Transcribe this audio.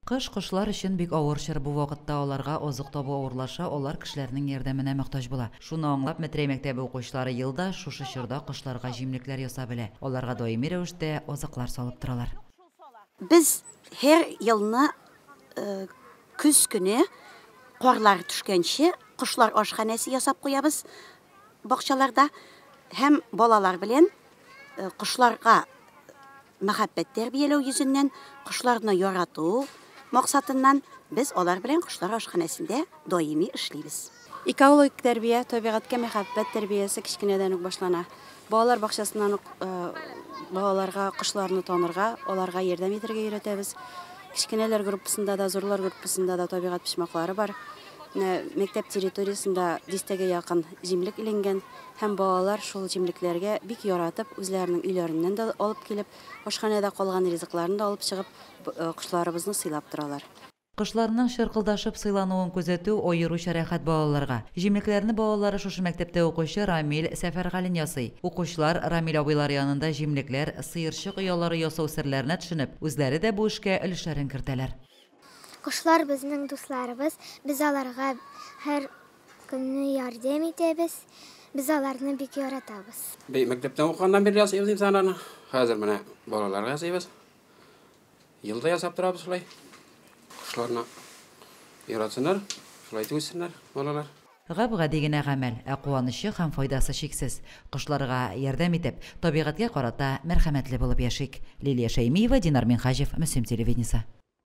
Кыш кошлар өчен бик авыр чор. Бу вакытта аларга азык табу авырлаша, алар кешеләрнең ярдәменә мохтаҗ була. Шуны аңлап, Метрәй мәктәбе укучылары ел да шушы чорда кошларга җимлекләр ясап элә. Аларга даими рәвештә азыклар салып торалар. Без һәр елны көз көне карлар төшкәнче кошлар ашханәсе ясап куябыз бакчаларда һәм балалар белән кошларга мәхәббәт тәрбияләү йөзеннән, кошларны ярату максатыннан без алар белән кошлар ашханәсендә даими эшлибез. Экологик тәрбия, табигатькә мәхәббәт тәрбиясе кечкенәдән үк башлана. Балалар бакчасыннан ук балаларга кошларны танырга, аларга ярдәм итәргә өйрәтәбез. Кечкенәләр группасында да, зурлар группасында да табигать почмаклары бар. Менә мәктәп территориясендә дистәгә якын җимлек эленгән һәм балалар шул җимлекләргә бик яратып, үзләренең өйләреннән дә алып килеп, ашханәдә калган ризыкларын да алып чыгып, кошларыбызны сыйлап торалар. Кошларның чыркылдашып сыйлануын күзәтү аеруча рәхәт балаларга. Җимлекләрне балалары шушы мәктәптә укучы Рамил Сәфәргалин ясый. Укучылар Рамил абыйлары янында җимлекләр, сыерчык оялары ясау серләренә төшенеп, үзләре дә бу эшкә өлешләрен кертәләр. Кошлар безнең дусларыбыз, без аларга һәр көнне ярдәм итәбез, без аларны бик яратабыз. Без мәктәптә укыганнан бирле ясыйбыз инде аларны. Хәзер менә балаларга ясыйбыз. Елда ясап торабыз шулай. Кошларны яратсыннар, шулай итеп үссеннәр балалар. Гап-гади генә гамәл, ә куанычы һәм файдасы чиксез. Кошларга ярдәм итеп, табигатькә карата мәрхәмәтле булып яшик. Лилия Шәймиева, Динар Минһаҗев, Мөслим телевидениесе.